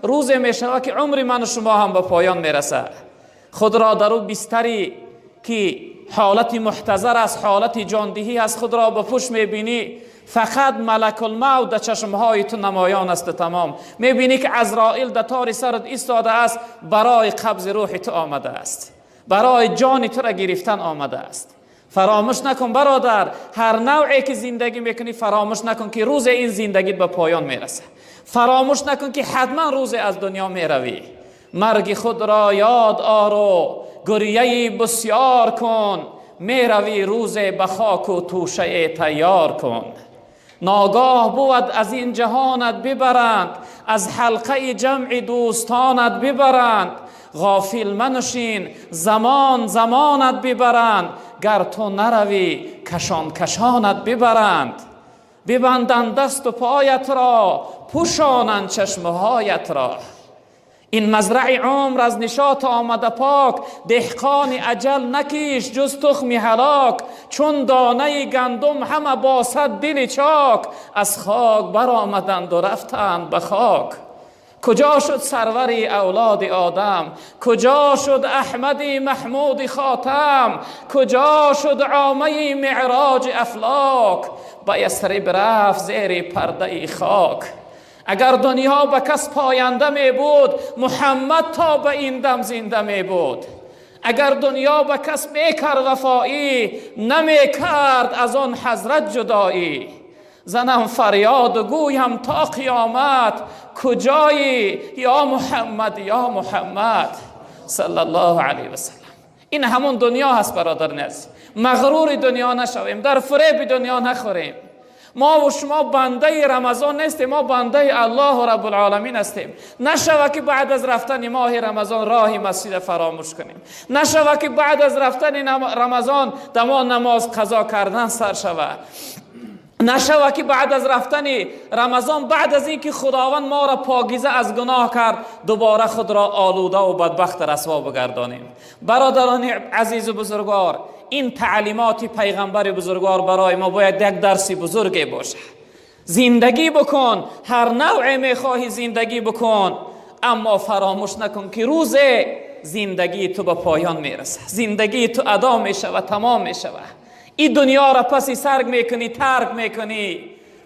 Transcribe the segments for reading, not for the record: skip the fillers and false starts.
Рӯзе мешавад, ки умри ману шумо ҳам ба поён мерасад. Худро дар ӯ бистаре, ки ҳолати муҳтазар аст, ҳолати ҷондиҳӣ аст, худро ба пушт мебинӣ, фақат малакулмавт дар чашмҳои ту намоён аст. Тамом мебинӣ, ки Азроил дар тори сарат истодааст, барои қабзи рӯҳи ту омадааст, барои ҷони туро гирифтан омадааст. Фаромӯш накун, бародар, ҳар навъе ки зиндагӣ мекунӣ, фаромӯш накун, ки рӯзе ин зиндагит ба поён мерасад. Фаромӯш накун, ки ҳатман рӯзе аз дунё меравӣ. Марги худро ёд ору гиряи бисёр кун, меравӣ рӯзе, ба хоку тӯшае тайёр кун. Ногоҳ бувад, аз ин ҷаҳонат бибаранд, аз ҳалқаи ҷамъи дӯстонат бибаранд. Ғофил маншин, замон замонат бибаранд, гар ту наравӣ, кашон кашонат бибаранд. Бибанданд дасту поятро, пӯшонанд чашмҳоятро. Ин мазраи умр аз нишот омада пок, деҳқони аҷал накишт ҷуз тухми ҳалок. Чун донаи гандум ҳама бо сад дили чок, аз хок баромаданд у рафтанд ба хок. Куҷо шуд сарвари авлоди Одам? Куҷо шуд Аҳмади Маҳмуди Хотам? Куҷо шуд омаи меъроҷи афлок? Ба Ясриб рафт зери пардаи хок. Агар дунё ба кас поянда мебуд, Муҳаммад то ба ин дам зинда мебуд. Агар дунё ба кас мекард вафоӣ, намекард аз он ҳазрат ҷудоӣ. Занам фарёд гӯям то қиёмат, куҷоӣ, ё Муҳаммад, ё Муҳаммад, саллаллоҳу алайҳи васаллам. Ин ҳамон дунё ҳаст, бародарони азиз. Мағрури дунё нашавем, дар фиреби дунё нахӯрем. Мо ва шумо бандаи Рамазон нестем, мо бандаи Аллоҳу Раббулъоламин ҳастем. Нашава, ки баъд аз рафтани моҳи Рамазон роҳи масҷида фаромӯш кунем. Нашава, ки баъд аз рафтани Рамазон дамо намоз қазо кардан сар шава. Нашава, ки баъд аз рафтани Рамазон, баъд аз инки Худованд моро покиза аз гуноҳ кард, дубора худро олуда ва бадбахт расво бигардонем. Бародарони азизу бузургвор, ин таълимоти пайғамбари бузургвор барои мо бояд як дарси бузурге бошад. Зиндагӣ бикун, ҳар навъе мехоҳӣ зиндагӣ бикун, аммо фаромӯш накун, ки рӯзе зиндагии ту ба поён мерасад, зиндагии ту адо мешавад, тамом мешавад. Ин дунёро паси сар мекунӣ, тарк мекунӣ,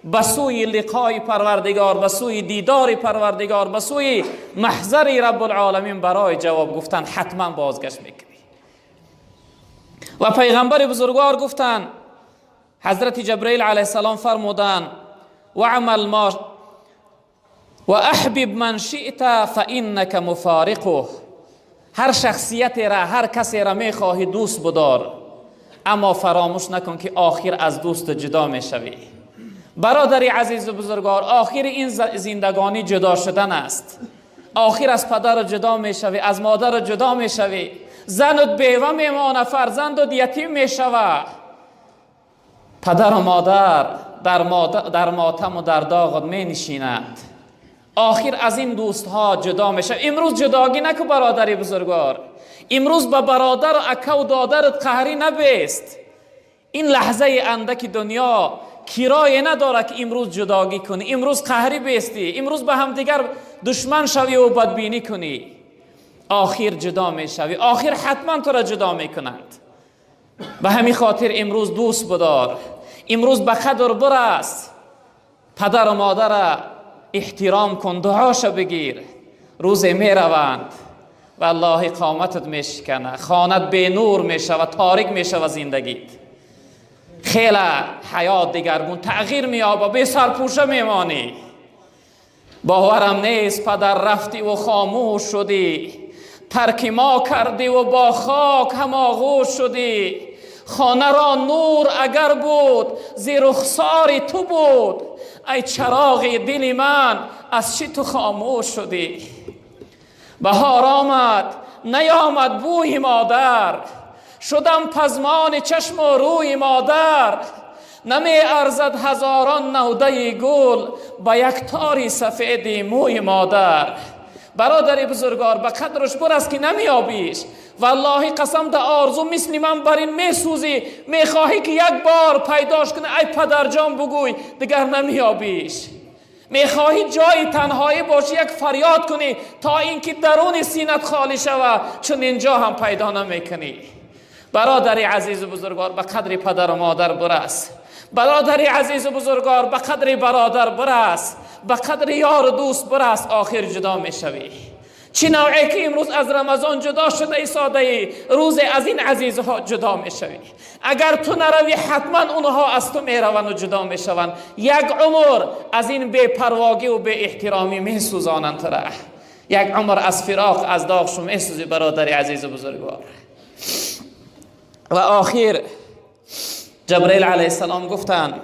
ба сӯи лиқои Парвардигор, ба сӯи дидори Парвардигор, ба сӯи маҳзари Раббулъоламин барои ҷавоб гуфтан ҳатман бозгашт мекунӣ. Ва пайғамбари бузургвор гуфтанд, ҳазрати Ҷабраил алайҳиссалом фармуданд: واعمل ما وأحبب من شئت فإنك مفارقه. Ҳар шахсияте ра, ҳар касе ра мехоҳӣ, дӯст бидор, аммо фаромӯш накун, ки охир аз дӯст ҷудо мешавӣ. Бародари азизу бузургвор, охири ин зиндагонӣ ҷудо шудан аст. Охир аз падару ҷудо мешавӣ, аз модару ҷудо мешавӣ, занут бева мемона, фарзандут ятим мешава. Падару модар дар мотаму дар доғат менишинанд. Охир аз ин дӯстҳо ҷудо мешавад. Имрӯз ҷудогӣ наку, бародари бузургвор. Имрӯз ба бародару акаву додарат қаҳрӣ набест. Ин лаҳзаи андаки дунё кирое надорад, ки имрӯз ҷудогӣ кунӣ, имрӯз қаҳрӣ бестӣ, имрӯз ба ҳамдигар душман шавӣ бадбинӣ кунӣ. Охир ҷудо мешавӣ, охир ҳатман туро ҷудо мекунанд. Ба ҳамин хотир имрӯз дӯст бидор, имрӯз ба қадр бирас, падару модара эҳтиром кун, дуоша бигир. Рӯзе мераванд, валлоҳи, қоматат мешикана, хонат бенур мешава, торик мешава зиндагит. Хеле ҳаёт дигаргун тағйир меёба, бесарпӯша мемонӣ. Боварам нест, падар, рафтиву хомӯш шудӣ, тарки мо кардиву бо хок ҳамоғӯш шудӣ. Хонаро нур агар буд, зи рухсори ту буд. Ай чароғи дили ман, аз чӣ ту хомӯш шудӣ? Баҳор омад, наёмад бӯи модар, шудам пазмони чашму рӯи модар. Намеарзад ҳазорон навдаи гул ба як тори сафеди мӯи модар. Бародари бузургвор, ба қадраш бирас, ки намеёбиш. Валлоҳи қасам, да орзу мисли ман бар ин месӯзӣ, мехоҳӣ, ки як бор пайдош кунӣ, ай падарҷон бугӯй, дигар намеёбиш. Мехоҳӣ ҷои танҳоӣ бошӣ, як фарёд кунӣ, то инки даруни синат холӣ шавад, чун инҷо ҳам пайдо намекунӣ. Бародари азизу бузургвор, ба қадри падару модар бирас. Бародари азизу бузургвор, ба қадри бародар бирас, ба қадри ёру дӯст бирас. Охир ҷудо мешавӣ. Чӣ навъе ки имрӯз аз Рамазон ҷудо шуда истодаӣ, рӯзе аз ин азизҳо ҷудо мешавӣ. Агар ту наравӣ, ҳатман онҳо аз ту мераванд ва ҷудо мешаванд. Як умр аз ин бепарвогӣ ва беэҳтиромӣ месӯзонанд туро. Як умр аз фироқ, аз доғшу месӯзӣ, бародари азизу бузургвор. Ва охир Ҷабраил алайҳиссалом гуфтанд: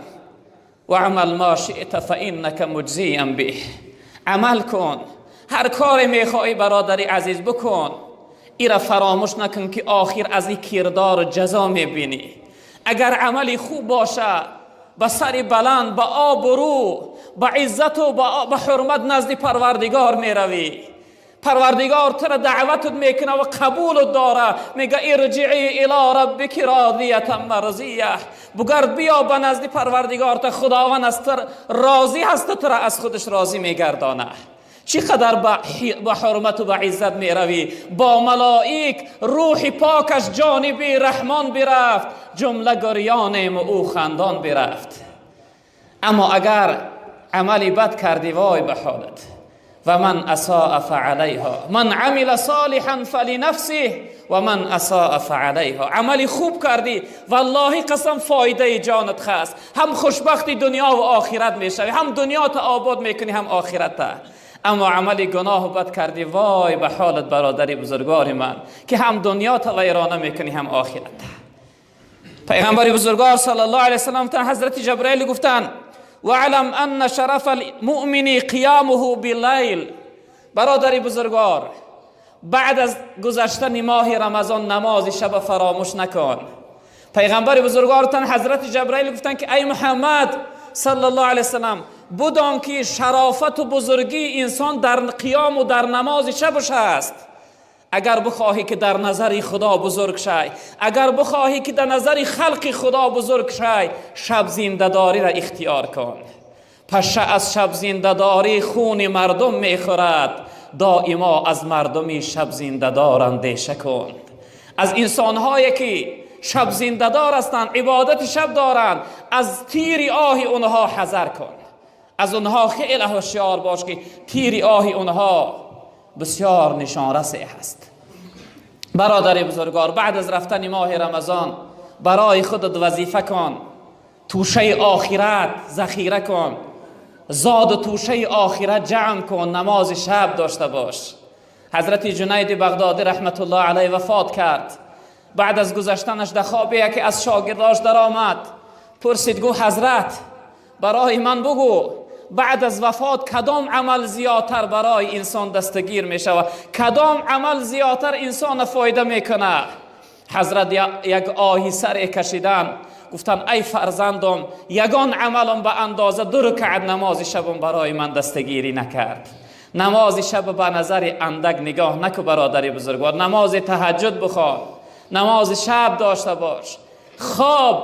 واعمل ما شئت فإنك مجزى به. Амал кун, ҳар коре мехоҳӣ, бародари азиз, бикун. Ира фаромӯш накун, ки охир аз ин кирдор ҷазо мебинӣ. Агар амали хуб боша, ба сари баланд, ба обрӯ, ба иззату ба ҳурмат назди Парвардигор меравӣ. Парвардигор тура даъватат мекуна ва қабулут дора. Мега: ارجعي إلى ربك راضية مرضية. Бугард, биё ба назди Парвардигор та, Худованд аз ту розӣ ҳаст, тура аз худаш розӣ мегардона. Чӣ қадар ба ҳурмату ба иззат меравӣ бо малоик. Рӯҳи покаш ҷониби Раҳмон бирафт, ҷумла гирёнем, ӯ хандон бирафт. Аммо агар амали бад кардӣ, вой ба ҳолат. ومن أساء فعليها، من عمل صالحا فلنفسه ومن أساء فعليها. Амали хуб кардӣ, валлоҳи қасам, фоидаи ҷонат хаст. Ҳам хушбахти дунё ва охират мешавӣ, ҳам дунёта обод мекунӣ, ҳам охирата. Аммо амали гуноҳу бад кардӣ, вой ба ҳолат, бародари бузургвори ман, ки ҳам дунёта вайрона мекунӣ, ҳам охирата. Пайғамбари бузургвор саллаллоҳу алайҳи васаллам, ҳазрати Ҷабраил гуфтанд: واعلم أن شرف المؤمن قيامه بالليل. Бародари бузургвор, баъд аз гузаштани моҳи Рамазон намози шаба фаромӯш накун. Пайғамбари бузургвортан ҳазрати Ҷабраил гуфтанд, ки ай Муҳаммад саллаллоҳу алайҳи васаллам, будон, ки шарофату бузургии инсон дар қиёму дар намози шабаш аст. Агар бихоҳӣ, ки дар назари Худо бузург шай, агар бихоҳӣ, ки дар назари халқи Худо бузург шай, шаб зиндадориро ихтиёр кун. Паша аз шаб зиндадорӣ хуни мардум мехӯрад, доимо аз мардуми шаб зиндадор андеша кун. Аз инсонҳое ки шаб зиндадор ҳастанд, ибодати шаб доранд, аз тири оҳи онҳо ҳазар кун. Аз онҳо хеле ҳушёр бош, ки тири оҳи онҳо бисёр нишонрасе ҳаст. Бародари бузургвор, баъд аз рафтани моҳи Рамазон барои худат вазифа кун, тӯшаи охират захира кун, зоду тӯшаи охират ҷамъ кун, намози шаб дошта бош. Ҳазрати Ҷунайди Бағдодӣ раҳматуллоҳ алайҳ вафот кард. Баъд аз гузаштанаш дар хобе яке аз шогирдош даромад, пурсид, гуфт: «Ҳазрат, барои ман бугӯ, баъд аз вафот кадом амал зиёдтар барои инсон дастгир мешавад, кадом амал зиёдтар инсона фоида мекунад?» Ҳазрат як оҳи саре кашидан, гуфтанд: «Ай фарзандом, ягон амалам ба андоза ду рукаат намози шабам барои ман дастгирӣ накард». Намози шаб ба назари андак нигоҳ наку, бародари бузургвор. Намози таҳаҷҷуд бихон, намози шаб дошта бош. Хоб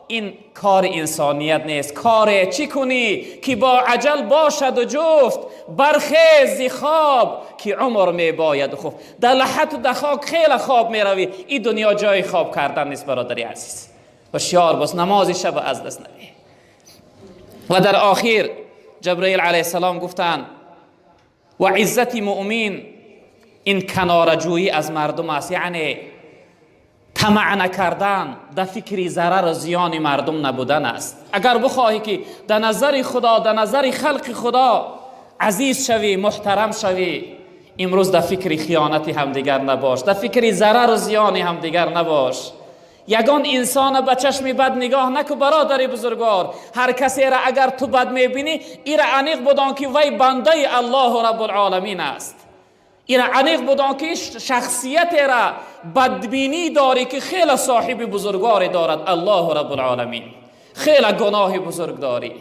ин кори инсоният нест. Коре чӣ кунӣ, ки бо аҷал бошаду ҷуфт? Бархез зи хоб, ки умр мебояду хуфт. Дар лаҳату дар хок хеле хоб меравӣ. Ин дунё ҷои хоб кардан нест, бародари азиз. Ҳушёр бош, намози шаб аз даст надиҳ. Ва дар охир Ҷабраил алайҳиссалом гуфтанд: ва иззати муъмин ин канораҷӯӣ аз мардум аст, яъне тамаъ накардан, дар фикри зарару зиёни мардум набудан аст. Агар бихоҳӣ, ки дар назари Худо, дар назари халқи Худо азиз шавӣ, муҳтарам шавӣ, имрӯз дар фикри хиёнати ҳамдигар набош, дар фикри зарару зиёни ҳамдигар набош. Ягон инсона ба чашми бад нигоҳ наку, бародари бузургвор. Ҳар касеро агар ту бад мебинӣ, ира аниқ будон, ки вай бандаи Аллоҳу Раббулоламин аст. Ира аниқ будон, ки шахсиятера бадбинӣ дорӣ, ки хеле соҳиби бузургворе дорад, Аллоҳу Раббулоламин. Хеле гуноҳи бузург дорӣ.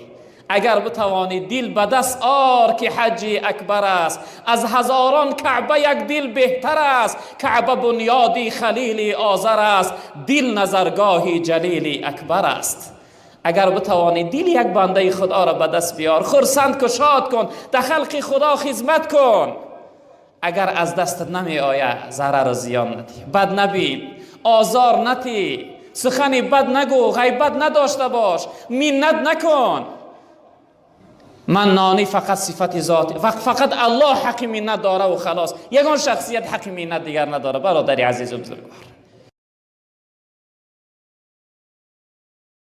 Агар битавонӣ, дил ба даст ор, ки ҳаҷҷи акбар аст, аз ҳазорон Каъба як дил беҳтар аст. Каъба бунёди Халили Озар аст, дил назаргоҳи Ҷалили Акбар аст. Агар битавонӣ, дили як бандаи худоро ба даст биёр, хурсанд кун, шод кун, дар халқи Худо хизмат кун. Агар аз дастат намеояд, зарару зиён надиҳ, бад набин, озор натӣ, сухани бад нагӯ, ғайбат надошта бош, миннат накун. Маннонӣ фақат сифати зот, фақат Аллоҳ ҳаққи миннат дора ва халос. Ягон шахсият ҳаққи миннат дигар надора, бародари азизу бузургвор.